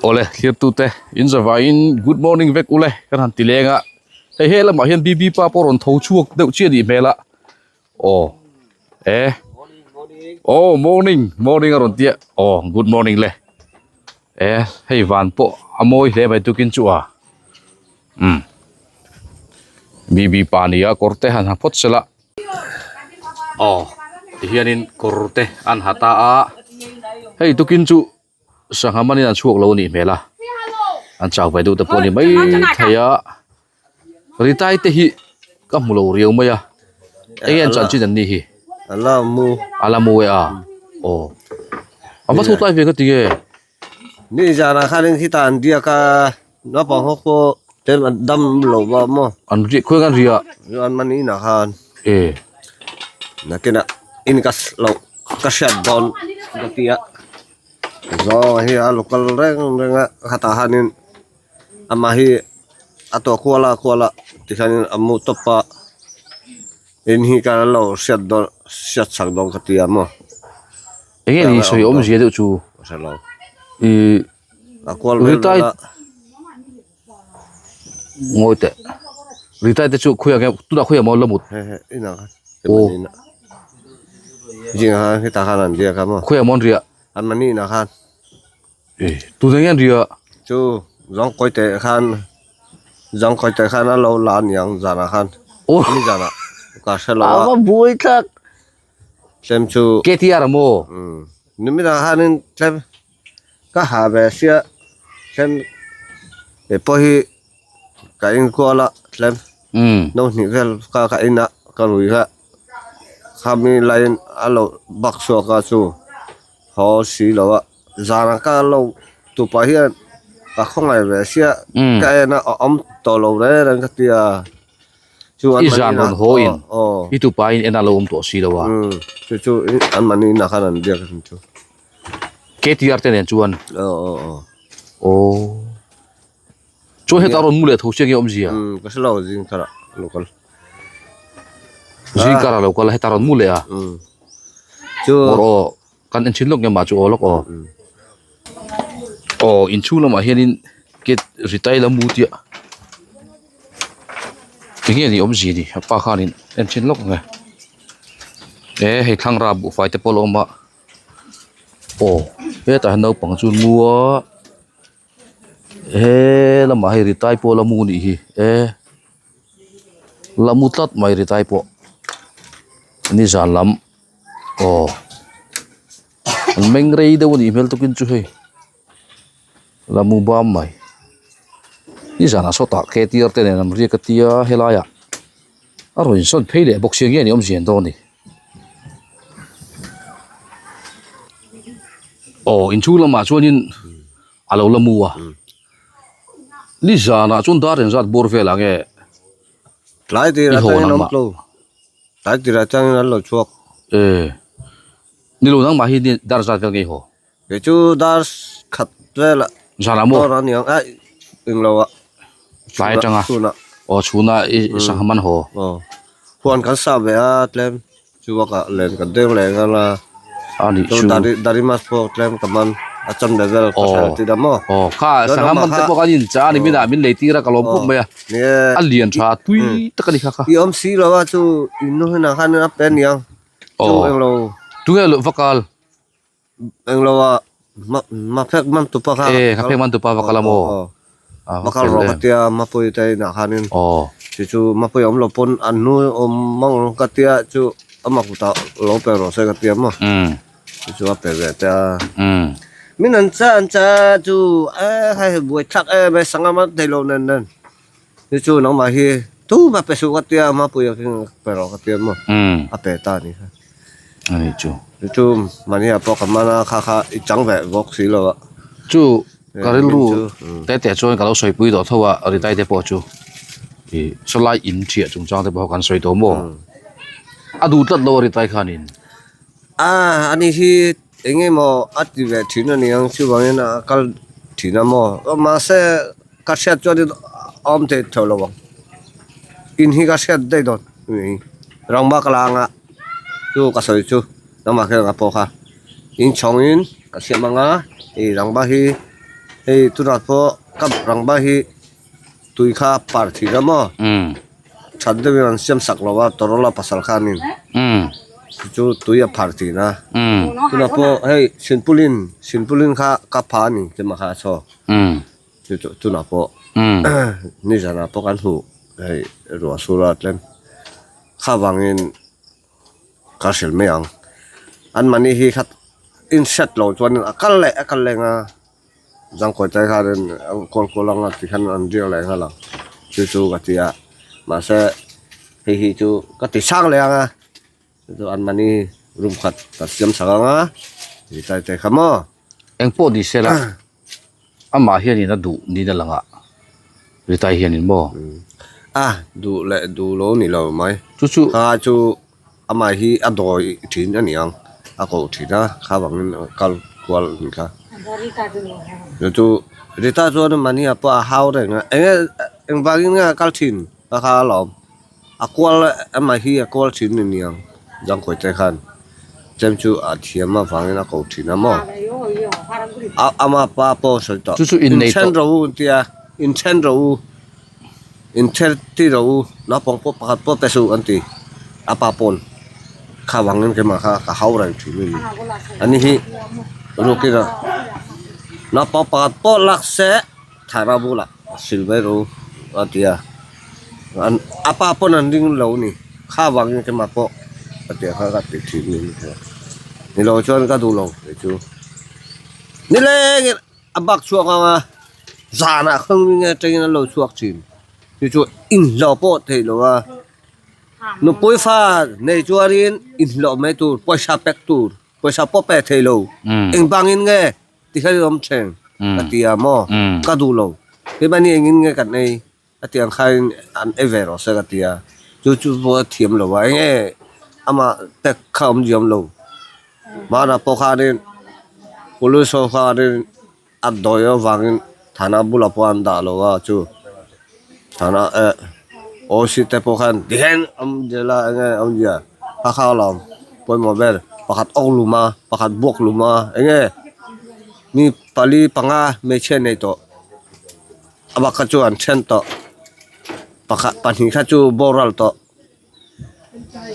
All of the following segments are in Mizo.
Awle thlirtute in zavaiin good morning vek ule kan han ti leng a hei he lamah hian bb pa pawh rawn tho chhuak deuh chiah anih hmel a aw e aw morning morning a rawn tia aw good morning le e hei van pawh a mawi hle mai tukin chu a umm bb pa nia kawr te han ha phawt sela. Aw tihianin kawr te an ha ta a hei tukin chu sangha manin an chhuak lo a nih hmel a an chau ve deuh te pawh a ni mai thei a ritai te hi ka hmu lo riau mai a eng nge an chanchin an nih hi a la mu e a aw a va thu tlai ve ka ti nge. Ni zanah khanin khitah an biak a naupang ho pawh tlem an dam lo va maw. An riah khawi an riah. An man inah khan. E. Nakinah in ka lo ka hriat dawn ka ti a zawng hi a local reng reng a khatah khanin amah hi a tawh kual a kual a tikhianin a mu tawp a in hi ka lo hriat dawn hriat chak dawn ka ti a maw. Eng nge ni sawi awmzia deuh chu ih Ritai ngawi teh Ritai te chu khawiah nge tunah khawiah maw la mut aw khawiah maw an riah eh tunah nge an riah aw a va buai thlak. Tlem chu. KTR maw? Umm. Nimina khanin tlem ka ha ve sia tlem he pawh hi ka inkual a tlem no hnih vel ka ka in a ka rui kha khami laiin a lo bak chhuak a chu haw si lo a zan ka lo tupa hian ka khawngaih ve sia ka en a a awm tawh lo reng reng ka tia. Chu an I zan rawn haw in i tupa in en a lo awm tawh si lo a. Chu chu an mahni inah khan an biak a chu. KTR te nen chuan. Aw aw aw. Aw. Chuan heta rawn mu leh tho chiang nge awmzia? Ka hre lo zing karah lo kal. Zing karah lo kal a heta rawn mu leh a. Chu. Aw aw kan enchhin lawk nge mah chu aw lawk aw. Aw inchhung lamah hianin gate ri tai la mu tia enge ni awmzia ni a pa khanin en thin lawk ang e e hei thlangra buhfai te pawh a lo awm a aw hetah hian naupang chu an mu a he lamah hei ri tai pawh a la mu a nih hi e la mu tlat mai ri tai pawh nizan lam aw. An meng rei deuh a nih hmel tukin chu hei la mu bam mai nizanah sawtah KTR te nen an riak a tia helaiah a rawn insawn phei leh bawk sia nge ni awmzia an dawn ni aw inchhung lamah chuanin a lo la mu a nizanah chuan dar engzat bawr velah nge Tlai tirah atangin awm tlo tlai tirah atangin an lo chhuak e Ni lo nangmah hi ni dar zat vel ngei haw. Kei chu dar khat vel ah. Zan ah maw? Dawr a niang a eng lo ah. Tlai atang a. Chhun ah. Aw chhun ah i sangha man haw. Aw. Huan kan sa ve a tlem chu bakah len kan deng leh nghal a. A nih chu. Dari dari mas pawh tlem ka man a cham leh vel ka hre ti da maw. Aw kha sangha man te pawh khan in cha a ni min ah min lei tir a ka lawm khawp mai a. A lian tha tui tak a ni kha kha. I awm si lo a chu in nu hunah khan a pe aniang. Chu Aw. englo. Tunge lo va kal? Englo a ma ma phek man tupa kha. E ka phek man tupa va kal a maw? Aw. Va kal rawh ka tia mapui te inah khanin. Aw. Chu chu mapui awm lo pawn an hnu awm mang ka tia chu ama kutah lo pe rawh se ka tia maw. Chu chu a pe ve te a. Min an cha an cha chu e hei buai thlak em e sangha man thei lo nen nen. Chu chu nangmah hi tumah pe suh ka tia mapui a keng pe rawh ka tia maw a pe ta a ni kha. A ni chu. Chu chu mahni ah pawh ka man a kha kha i chang ve bawk si lo a. Chu ka rilru te te chuan ka lo sawipui tawh tho a Ritai te pawh chu ih sawlai in thiah chungchang te pawh kan sawi tawh maw a duh tlat lo a Ritai khanin. A ani hi eng emaw a ti ve thin a niang chuvangin a kal thin a maw mahse. Ka hriat chuanin a awm thei tho lo ang. In hi ka hriat daih dawn rangva ka la anga chu ka sawi chu nangmah khian ka pawh kha in chhawngin ka siam anga ih rangva hi. Hei tunah pawh ka rangva hi tui kha par thin a maw? That deuhin an siam sak lo a Torola pasal khanin chu chu tui a phar thin a. Tunah pawh hei Sinpulin Sinpulin kha ka pha a ni tlema kha a chhawk. Chu chu tunah pawh nizanah pawh kan hmuh hei ruah sur a tlem kha vangin ka hrilh mai ang. Anmahni hi khat inhriat loh chuan a kal leh a kal leng a. Zangkawi te khanin an kual kual anga ti khan an riak leh nghal ang chu chu ka ti a mahse hei hi chu ka ti sang leh ang a chu chu an mahni room khat ka siam sak ang a ti tai te kha maw. Eng pawh ni se la amah hianin a duh niin a lang a Ritai hianin maw? A duh leh duh lo ni lo mai chu chu kha chu Amah hi a dawi thin a ni ang, a koh thin a, kha vangin a kal kual a ni kha. Chu chu Rita chuan mahni ah pawh a hau reng a, eng nge engvangin nge a kal thin a kha alawm, a kual amah hi a kual thin a ni ang Zangkawi te khan chem chu a thiam avangin a koh thin a maw? A ama pa pawh a sawi tawh, Chu chu innei inthen tawh. rawh u an ti a, inthen rawh u. Inther ti rawh u, naupang pawh pakhat pawh pe suh an ti. A pa pawn kha vangin keimah kha ka hau reng thin a ni. Ani hi rukin a naupang pakhat pawh lak se thara bulah sil mai rawh u a ti a. An a pa pawn an ring lo a ni. Kha vangin keimah pawh ka tia kha ka ti thin a ni. Ni lo chuan ka duh lo kei chu. Nilengin. A bak chhuak ang a, zanah khan nge atangin an lo chhuak thin. Chu chu inhlawh pawh theih lo a, nupui fa nei chuanin inhlawh mai tur, pawisa pek tur, pawisa pawh pek theih lo. Engvangin nge tikhan in awm thin ka ti a maw, ka duh lo. Keimahni engin nge kan ei a tih ang khain an ei ve rawh se ka ti a, chu chu pawh a thiam lo a, enge amah pek kha awm diam lo. Hmanah pawh khanin police ho khanin a dawi avangin thana bulah pawh an dah lo a chu thana eh OC te pawh khan tihian awm zel a enge awmzia kha kha alawm pawimawh ber pakhat awk lum a pakhat buak lum a enge mi pali panga hmeichhia nei tawh. A bak kha chu an then tawh pakhat pahnih kha chu boral tawh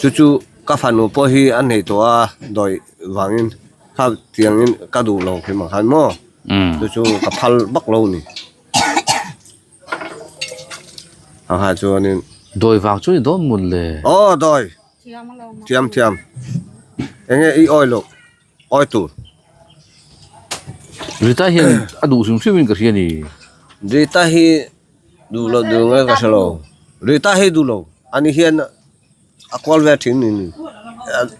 chu chu ka fanu pawh hi a nei tawh a dawi vangin kha tiangin ka duh lo khi mah khan maw chu chu ka phal vak lo a ni a kha chuanin dawi vang chu ni dawn mun le aw dawi thiam thiam enge i awi loh. Awi tur. Rita hian a duh hrim hrim in ka hria ni. Rita hi duh lo duh nge ka hre lo. Rita hi duh lo. Ani hian a kual ve thin ni ni.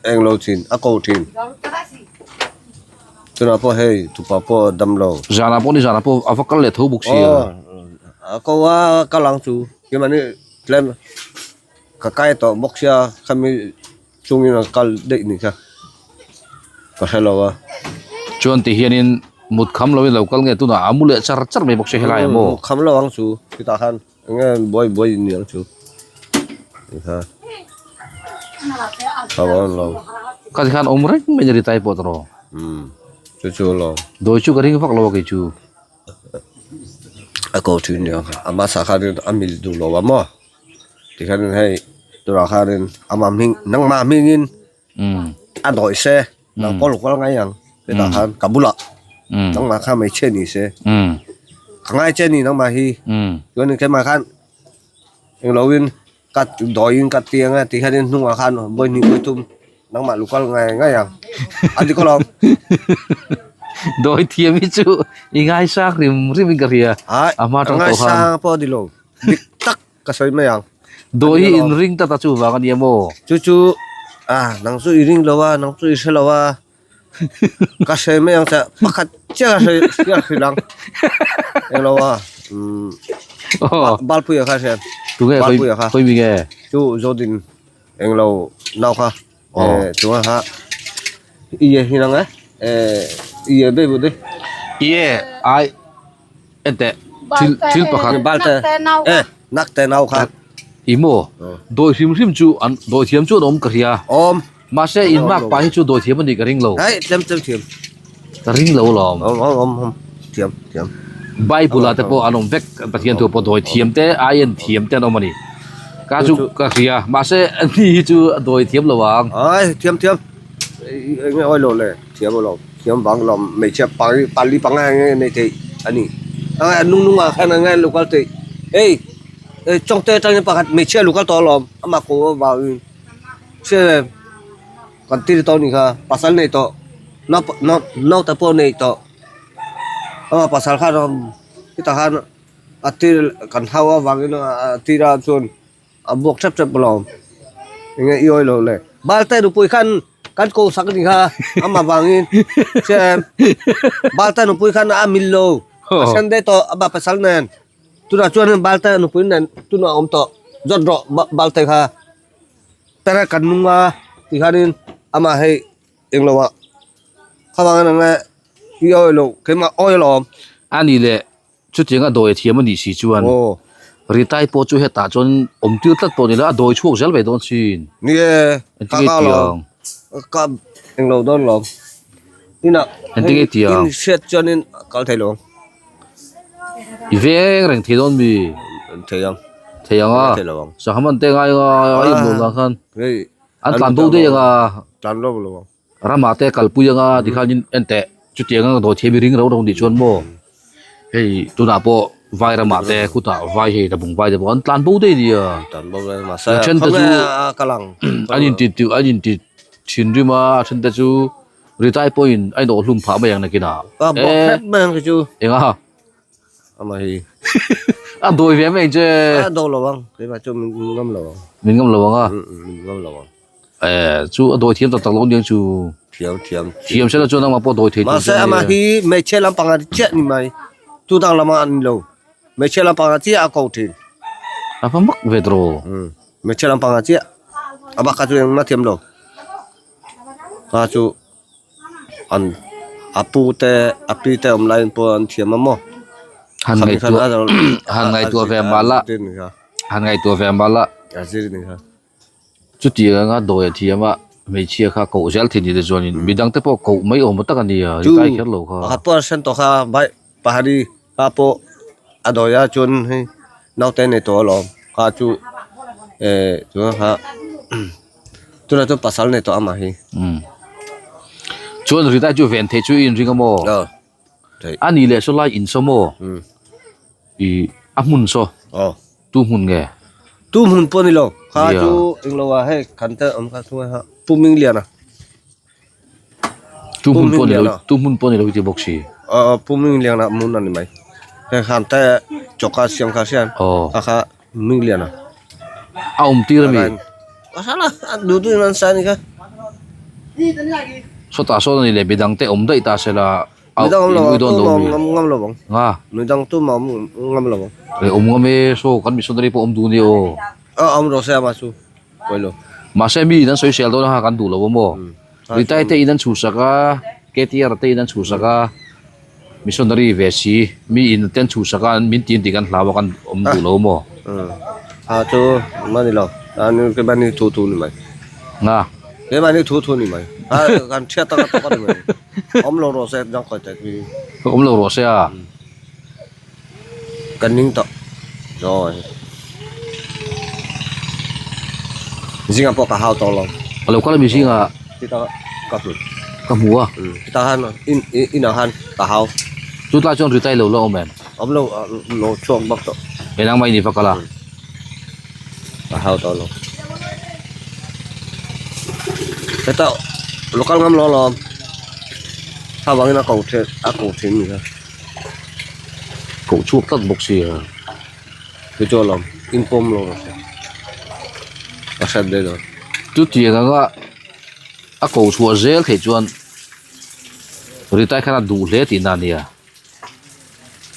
Eng lo thin a ko thin. Tunah pawh hei tupa pawh dam lo. Zanah pawh ni zanah pawh a va kal leh tho bawk sia. Aw a ko a kal ang chu. Keimahni tlem ka kai tawh bawk sia khami. Chungin an kal daih ni kha ka hre lo a. Chuan ti hianin mut kham loin lo kal nge tunah a mu leh char char mai bawk se helai ah maw? Mut kham lo ang chu chutah khan enge buai buai in ni ang chu kha kham ang lo. Kha ti khan awm reng mai ni ri tai pawh tawh. Umm chu chu lo. Dawi chu ka ring vak lo a kei chu. A ko thin ni ang kha a hmasa khan a mil duh lo a maw? Tikhianin hei turah khanin amah hming nangmah hmingin a dawih se nang pawh lo kal ngai ang hetah khan ka bulah nangmah kha hmeichhia ni se ka ngai che ni nangmah hi chuanin keimah khan engloin ka dawiin ka ti ang a tikhianin hnungah khan vawi hnih vawi thum nangmah lo kal ngai ngai ang a ti kawlh ang. Dawi thiam hi chu i ngaisang rim rim in ka hria a hma tang tawh khan. Ngaisang pawh a ni lo. Dik tak ka sawi mai ang. Dawi hi in ring ta ta chu vang a nia maw? Chu chu ah nang chu i ring lo a, nang chu i hre lo a, ka sawi mai ang che pakhat chiah ka sawi chiah hrilh ang. Eng lo a umm Balpuia kha hriat. Tunge Balpuia kha. Khawi mi nge? Chu Zodin eng lo nau kha eh chunga kha i e hi nang e eh i e be bu de. I e ai Ente thil thil pakhat Balte eh nak te nau kha. I maw dawi hrim hrim chu an dawi thiam chu an awm ka hria. Awm. Mahse in mak pa hi chu dawi thiam a nih ka ring lo. Hai tlem tlem thiam. Ka ring lo lawm. Awm awm awm awm thiam thiam. Bible ah te pawh an awm vek Pathian thu pawh dawi thiam te ai en thiam te an awm a ni. Ka chu ka hria mahse ani hi chu a dawi thiam lo ang. Ai thiam thiam eng nge awi lo le thiam lo thiam vang lo hmeichhia pali pali panga eng nge nei thei a ni. A nung nung ah khan eng nge lo kal thei hei chawngte atangin pakhat hmeichhia lo kal tawh alawm amah ko avangin hria em. Kan tir tawh anih kha pasal nei tawh naute pawh nei tawh ama pasal khan hetah khan a tir kan hau avangin a tira chuan a buak tep tep alawm enge i awih loh le balte nupui khan kan ko sak anih kha amah vangin hria em balte nupui khan a mil lo a then daih tawh ama pasal nen tunah chuan balte nupui nen tunah a awm tawh zawt rawh balte kha. Tara kan nung a ti hianin amah hei englo ah khavang in ang e i awi loh keimah awi alawm. A nih leh chutiang a dawi a thiam a nih si chuan Ritai pawh chu hetah chuan awm tir tlat pawh ni lo a dawi chhuak zel mai dawn sin. Ni e ka ka alawm ka englo dawn alawm inah hei in hriat chuanin kal thei lo ang. I veng reng thei dawn mi? Thei ang. Thei ang a. Thei lo ang. Sangha man te ngai nga a in lo lah khan. Hei. An tlan bo daih ang a. Tlan lo lo ang. Ramah te kalpui ang a tikhan in en teh chutiang ang dawi thiam i ring rau rau nih chuan maw. Hei tunah pawh vai ramah te khutah vai hei tabung vai te pawh an tlan bo daih nia. Tlan bo daih mahse A then te chu kal ang. An in ti an in ti thinrim a a then te chu Ritai pawhin a inawh hlum phah mai ang nakinah. Ka bawk hrep mai ang khi chu. Enga? Amah hi. A dawi ve mai ang che. A daw lo ang. Keimah chu min ngam lo ang. Min ngam lo ang a? Min ngam lo ang. Eh, chu a dawi thiam tak tak lo aniang chu. Thiam, thiam. Thiam sela chuan amah pawh dawi thei tur chu. Mahse amah hi hmeichhe lampang a chiah ni mai. Tu dang lamah a ni lo. Hmeichhe lampang a chiah a ko thin. A va mak ve tawh. Hmeichhe lampang a chiah. A bak kha chu engmah thiam lo. Kha chu an a pu te a pi te awm laiin pawh an thiam a maw han ngaihtuah han ngaihtuah ve mah la han ngaihtuah ve mah la chutiang anga dawi a thiam a hmeichhia kha koh zel thin ni te chuanin midang te pawh koh mai awm tak a ni a chu ri tai kher lo kha pakhat pawh a sen tawh kha vai pahari kha pawh a dawi a chuan hei naute nei tawh alawm kha chu eh chuan kha. Tunah chuan pasal nei tawh amah hi. Umm. Chuan Rita chu ven theih chu i inring a maw? Aw. Theih. A nih leh saw lai in saw maw? Umm. I a hmun saw. Aw. Tu hmun nge? Tu hmun pawh ni lo. Kha chu englo ah hei kan te awm kha chhunga kha Pu Mingliana. Tu hmun pawh ni lo, tu hmun pawh ni lo i ti bawk si. Aw Pu Mingliana hmun a ni mai. Hei khan te choka siam kha hrian. Aw. Kha kha Mingliana. A awm tir a mi? A hrang a, a duh duhin an sa a ni kha. Sawtah sawn a ni leh midang te awm daih ta se la Midang awm lo in ang, ui dawn tu lo mah mi? awm ngam lo ang. Nga. Midang tu mah awm ngam lo ang. E awm ngam e, saw kan missionary pawh awm duh nia aw. Aw awm rawh se amah chu. Pawi lo. Mahse mi in an sawisel dawn a kha kan duh lo a maw? Ritai te in an chhuhsak a, KTR te in an chhuhsak a, missionary ve si mi in te an chhuhsak a min tin tih kan hlau a kan awm duh lo a maw? A chu mah ni lo, keimahni thu thu ni mai. Nga. Keimahni thu thu ni mai. A kan thiat tak a tawk a ni mai. Awm lo rawh se dang kawi tak hi. Awm lo rawh se a. Kan ning tawh zawi zingah pawh ka hau tawh lo a lo kal a mi zingah chutah ka hmu ka hmu a chutah khan in inah khan ka hau chutlai chuan ri tai lo la awm em awm lo lo chhuak bawk tawh enang mai ni va kal a ka hau tawh lo heta local ngam lo alawm thlavangin a ko thin a ko thin ni kha. Koh chhuak tlat bawk sia. Chu chu alawm in pawm lo rawh se. A hriat daih lo. Chutiang anga a koh chhuah zel theih chuan Ritai khan a duh hle tihna a nia.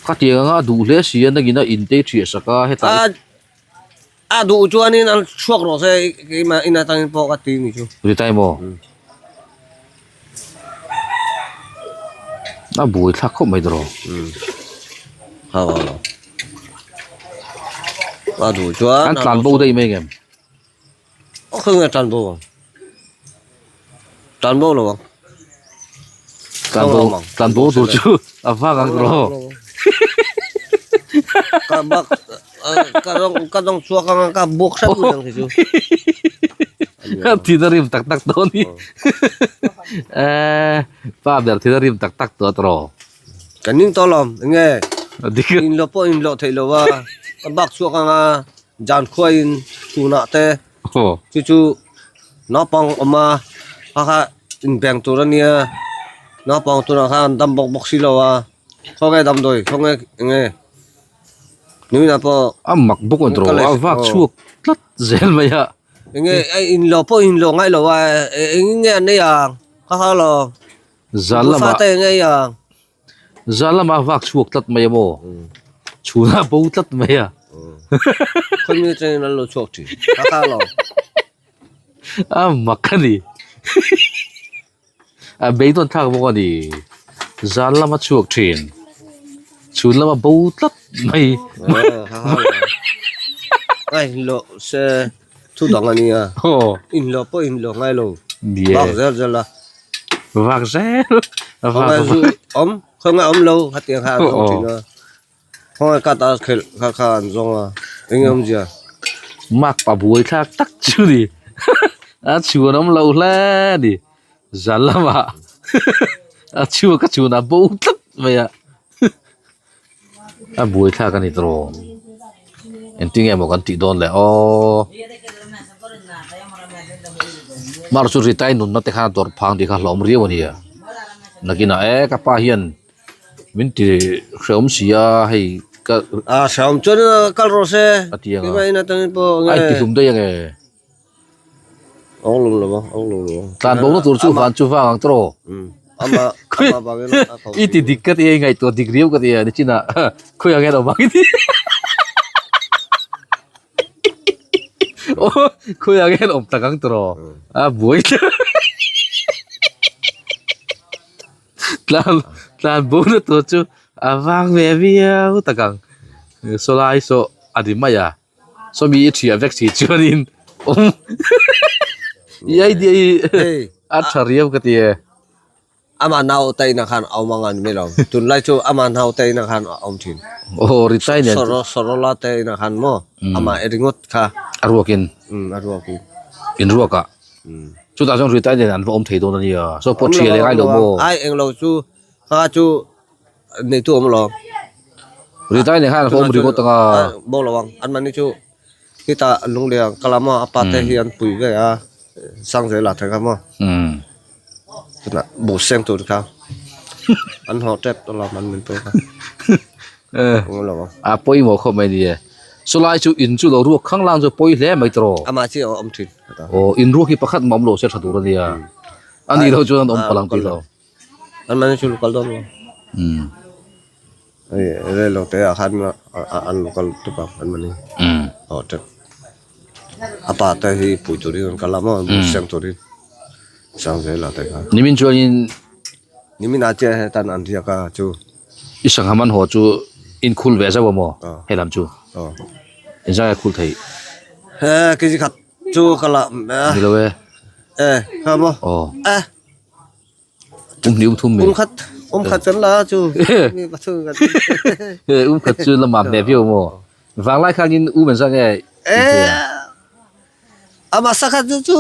Khatiang anga a duh hle si a nangin a intei thiah sak a hetah A a duh chuanin an chhuak rawh se keimah in atangin pawh ka ti ni chu. Ritai maw? A buai thlak khawp mai tawh A duh chuan an tlan bo daih mai ngem a khaw nge tlan bo ang tlan bo lo ang tlan bo tlan bo tur chu a vang ang tawh. Ka bak ka zawng ka zawng chhuak anga ka buak hrep mai ang khi chu. Thin a rim tak tak tawh a ni. Eh pa ber thin a rim tak tak tawh a tawh. Kan ning tawh lawm enge in lo pawh in lawh theih lo a ka bak chhuak anga jan khuai in chhunah te chu chu naupang awm a kha kha inbeng tur a nia naupang tunah khan dam bawk bawk si lo a khawnge damdawi khawnge enge niminah pawh a mak bawk a tawh a vak chhuak tlat zel mai a. Enge in lawh pawh in lawh ngaih lo a eng nge an nei ang kha kha lo. Zal lamah zal lamah vak chhuak tlat mai a maw? Chhunah bo tlat mai a. Khawimi atangin an lo chhuak thin. Ka kha lo. A mak a ni. A beidawn thlak bawk a ni. Zal lama chhuak thin. Chhun lama bo tlat mai. Ai lo se Thu dang a nia. Inhlawh pawh inhlawh ngai lo. Vak zel zel a. Vak zel. Khawngaih zu awm, khawngaih awm lo hetiang kha an zawng thin a. Khawngaih ka ta khelh kha kha an zawng a. Eng awmzia? Mak pa buai thlak tak chu ni. A chhuan awm lo hle a ni. Zan lamah a chhuak a chhun a bo tlat mai a. A buai thlak a ni tawh engtin nge maw kan tih dawn le aw mar chu ritai nunna te khan a dawrh phang tih kha hlawm riau a nia nakinah e ka pa hian min ti hrehawm si a hei ka a hrehawm chuan kal rawh se a ti ang a a intihlum daih ang e. Ong lung lo ong lung lo. Tlan bo na tur chu van chu vang ang tawh. Ama ama bangin a kho. I ti dik ka ti ngai to dik riau ka ti ni china khui ang en awang ti. Oh khui ang en om tak ang tawh. A buai. Tlan tlan bo na tur chu a vang ve viau tak ang. Sawlai saw a ni mai a. Sawmi i thiah vek si chuanin awm i idea hi a tha riau ka ti e. Ama nau taina khan a awm ang a ni mai lo. Tunlai chu ama nau taina khan a awm thin. Aw ritai nen. Soro sorola taina khan maw ama e ringawt kha. A ruakin. Um a ruakin. In ruakah. Chutah chuan ritai nen an va awm thei dawn a nia. Saw pawh thiah leh ngai lo maw. Ai englo chu kha chu Neitu awm lo. Ritai nei khan awm ringawt anga. Bo lo ang. An mahni chu khitah Lungleng Kalama a pa te hi an pui ve a. Sangzela te kha maw. Chutah buh seng tur kha an haw tep tawh lo an min pawh kha. Awm lo ang. A pawimawh khawp mai nia. Chulai chu in chu lo ruak khang lang chu pawi hle mai tawh. Amah chi a awm thin. Aw in ruak hi pakhat mah awm lo se tha tur a nia. Ani lo chuan an awm palh ang tih lo. An mahni chu lokal dawn lo. Umm. Hei rel lo te ah khan an lokal tawp ang an mahni. Umm. Aw tep. A pa te hi pui turin an kal a maw buh siam turin. Sang zel ah te khan. Nimin chuanin. Nimin ah chiah hetan an riak a chu. I sangha man haw chu in khul ve zauh a maw helam chu. Aw. Inzai a khul thei. He kg khat chu ka la. Ni lo e. E kha maw. Aw. E. Um hnih um thum mi. Um khat um khat kan la chu. Mi pathum kan. Um khat chu la mam ve viau maw. Vanglai khan in um an zang e. Eh. Ama sakhat chu chu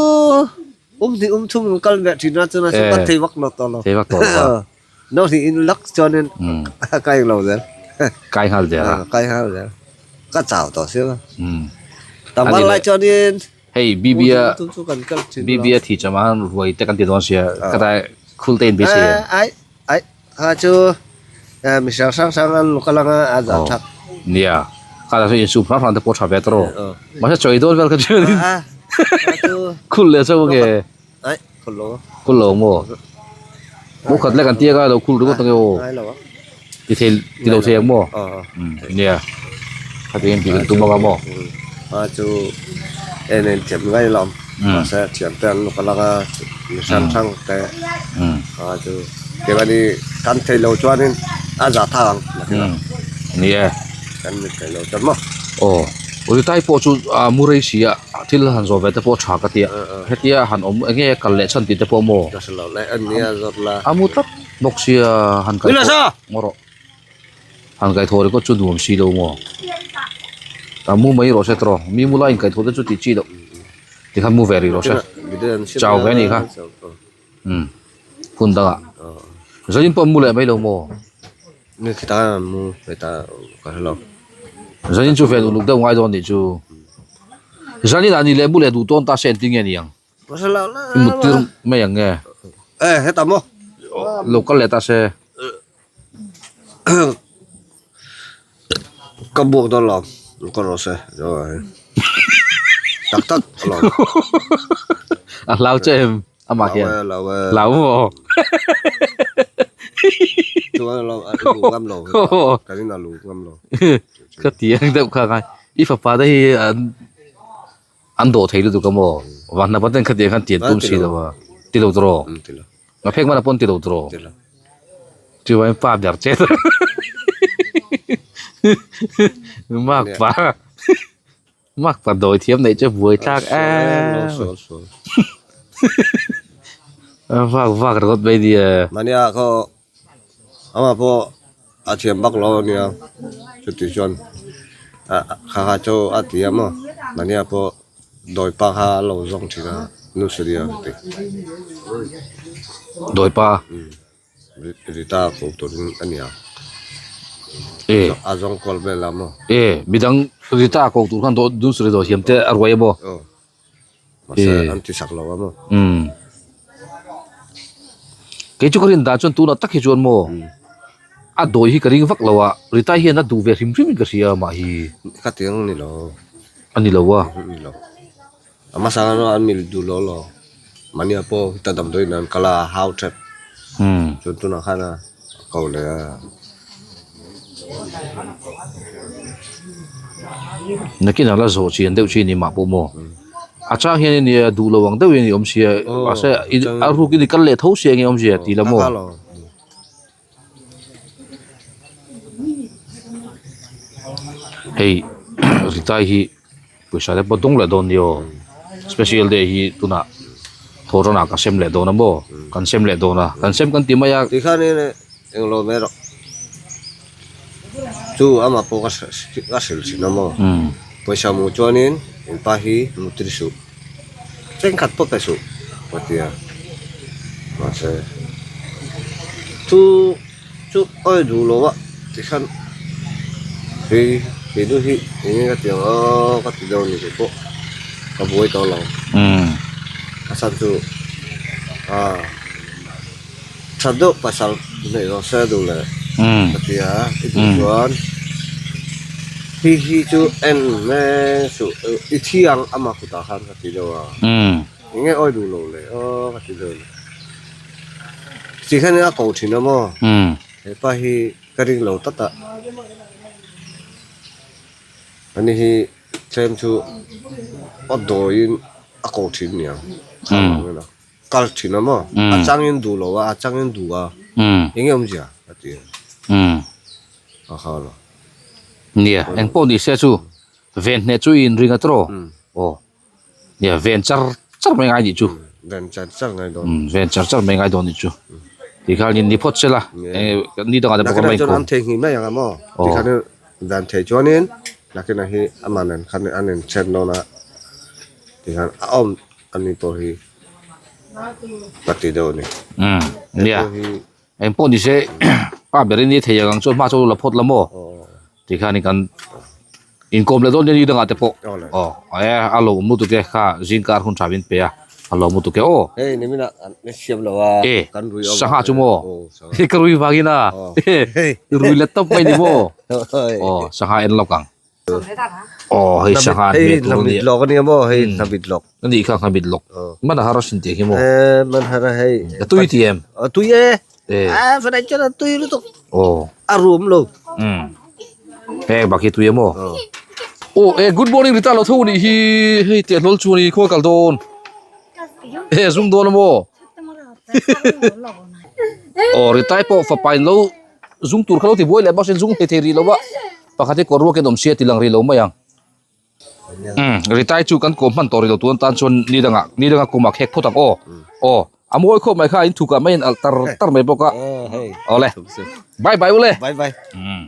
um hnih um thum kal ve thin na chu na chu kan thei vak lo to lo. Thei vak to lo. No hnih in lak chuan in kai lo zel. Kai nghal zel a. Kai nghal zel. Ka chau to sia. Tam vanglai chuan in Hei BB-a BB-a thi chama han ruai te kan ti dawn sia ka ta khul te in be si em. Ai ai kha chu mi hrang hrang hrang an kal anga a zah thak. Nia kha ta chu insum hrang hrang te pawh tha ve tawh rawh. Mahse chawi dawn vel kha chu khul leh chauh ange. Ai khul lo. Khul lo maw. Mu khat lek an tia ka lo khul ringawt ange aw. Ti thei ti lo thei ang maw? Nia khatiang in tih kan tum bawk a maw? A chu en en thiam ngai lo mahse thiam te an luk alanga mi hrang hrang te a chu keimahni kan thei lo chuanin a zah thak ang Ni e kan mit thei lo chuan maw? Aw Uritai pawh chu a mu rei si a thil han zawh ve te pawh tha ka tia hetia han awm eng nge kal leh chhan tih te pawh maw? Ka hre lo le a nia zawt la. A mu tlat. Bawk sia han kai thaw ngaw rawh han kai thaw ringawt chu nuam si lo maw. Ta mu mai rawh se tawh mi mu lai inkaih tho te chu tih chi loh tikhan mu ve rih rawh se chau ve a nih kha umm hun dangah zanin pawh an mu leh mai lo maw zanin chu ven uluk deuh ngai dawn nih chu zanin ah ni leh mu leh duh tawn ta se engtin nge ni ang i mut tir mai ang nge lo kal leh ta se. Ka buak dawn lo ka rawh se tak tak lo a hlau che em amah hian hlau e hlau maw chuan lo a lu ngam lo kan in a lu ngam lo ka ti ang deuh kha ngai i fapa te hi an an dawh thei lutuk a maw vanhnap an ten khatiang khan tian tum si lo a ti lo tawh a phek mana pawn ti lo tawh chuan pa ber che mak pa mak pa dawi thiam neih chu buai thlak em vak vak ringawt mai nia mania khaw Amah pawh a thiam vak lo ania chuti chuan kha kha chu a ti a maw mahnia pawh dawi pa kha a lo zawng thin a nu Suria ka ti. Dawi pa? Rita ko turin a nia. A zawng kual vel a maw? E midang Rita ko tur khan nu Suria dawi thiam te a ruai a maw? Aw. Mahse an ti sak lo a maw? Umm. Kei chu ka rin dan chuan tunah tak hi chuan maw a dawi hi ka ring vak lo a, Ritai hian a duh ve hrim hrim in ka hria amah hi. Ka ti ang ni lo. A ni lo a. Ni lo. A hmasa khan an mil duh lo lo. Mahnia pawh heta damdawiin an kal a, a hau tep. Umm. Chuan tunah khan a ko leh a. Nakinah la zawh chian deuh chi ni mah pawh maw a chang hian nia duh lo ang deuh hian i awm sia mahse a ruk in i kal leh tho sia enge awm zia tih la maw hei Ritai hi pawisa te pawh dawng leh dawn nia aw special day hi tunah thawhrawnah ka sem leh dawn a maw kan sem leh dawn a kan sem kan ti mai a. Tikhanin englo mai rawh chu amah pawh ka ka hrilh thin a maw pawisa hmuh chuanin in pa hi hmu tir suh thenkhat pawh pe suh ka ti a mahse chu chu awi duh lo a tikhan hei hei nu hi eng nge ka ti ang aw ka ti deuh a ni keipawh ka buai tawh lo a chhan chu ah. Tha deuh pasal neih rawh se duh leh ka ti a, i duh chuan hi hi chu en mek suh i thi ang ama kutah khan ka ti deuh a, eng nge awi duh loh leh aw ka ti deuh a ni. Ti khan a ko thin a maw, hepa hi ka ring lo tlat a, ani hi tlem chu a dawiin a ko thin niang kha. Kal thin a maw? A changin duh lo a, a changin duh a. Eng nge awmzia? A ti a. A kha lo. Nia, eng pawh ni se chu ven hneh chu i inring a tawh. Aw. Nia, ven char char mai ngai nih chu. Ven char char ngai dawn. Ven char char mai ngai dawn nih chu. Tikhan in ni phawt se la. Ni dangah te pawh kan la inkhawm. Nakinah chuan an theihnghilh mai ang a maw? Tikhan dan theih chuanin nakinah hi amah nen khan an inthen dawn a. Tikhan a awm. Ani pawh hi ka ti deuh a ni. Umm nia eng pawh ni se pa berin ni thei ang chuan hma chu la phawt la maw tikhan kan inkawm leh dawn nia ni dangah te pawh aw e a lo awm lutuk e kha zingkar hun tha min pe a a lo awm lutuk e aw hei nimina an siam lo a e sangha chu maw ka rui vangin a rui let tawp mai ni maw aw sangha en lawk ang. Aw hei sangha an hmeh tur ania. Lawk ania maw hei hnamit lawk. Ani kha hnamit lawk. Man a har a sin tih hi maw. Eh man har a hei. A tui ti em? A tui e. Eh. A fanai chuan a tui lutuk. Aw. A rum lo. Um. Heng bak hi tui e maw? Aw eh good morning Rita lo tho nih hi hei teh hlawl chu ani khawi kal dawn. Eh zum dawn a maw? Aw Ritai pawh fapa in lo zung tur kha lo ti buai leh bawk sin zung thei thei rih lo a. Pakhat hi kawr ruakin awm sia ti lang rih lo mai ang. Umm Ritai chu kan kawm hman tawh rih lo tun tan chuan ni dangah ni danga kumah khek phawt ang aw. Aw a mawi khawp mai kha in thukah mai in alh tar tar mai bawk a. Awle bye bye ule. Bye bye. Umm.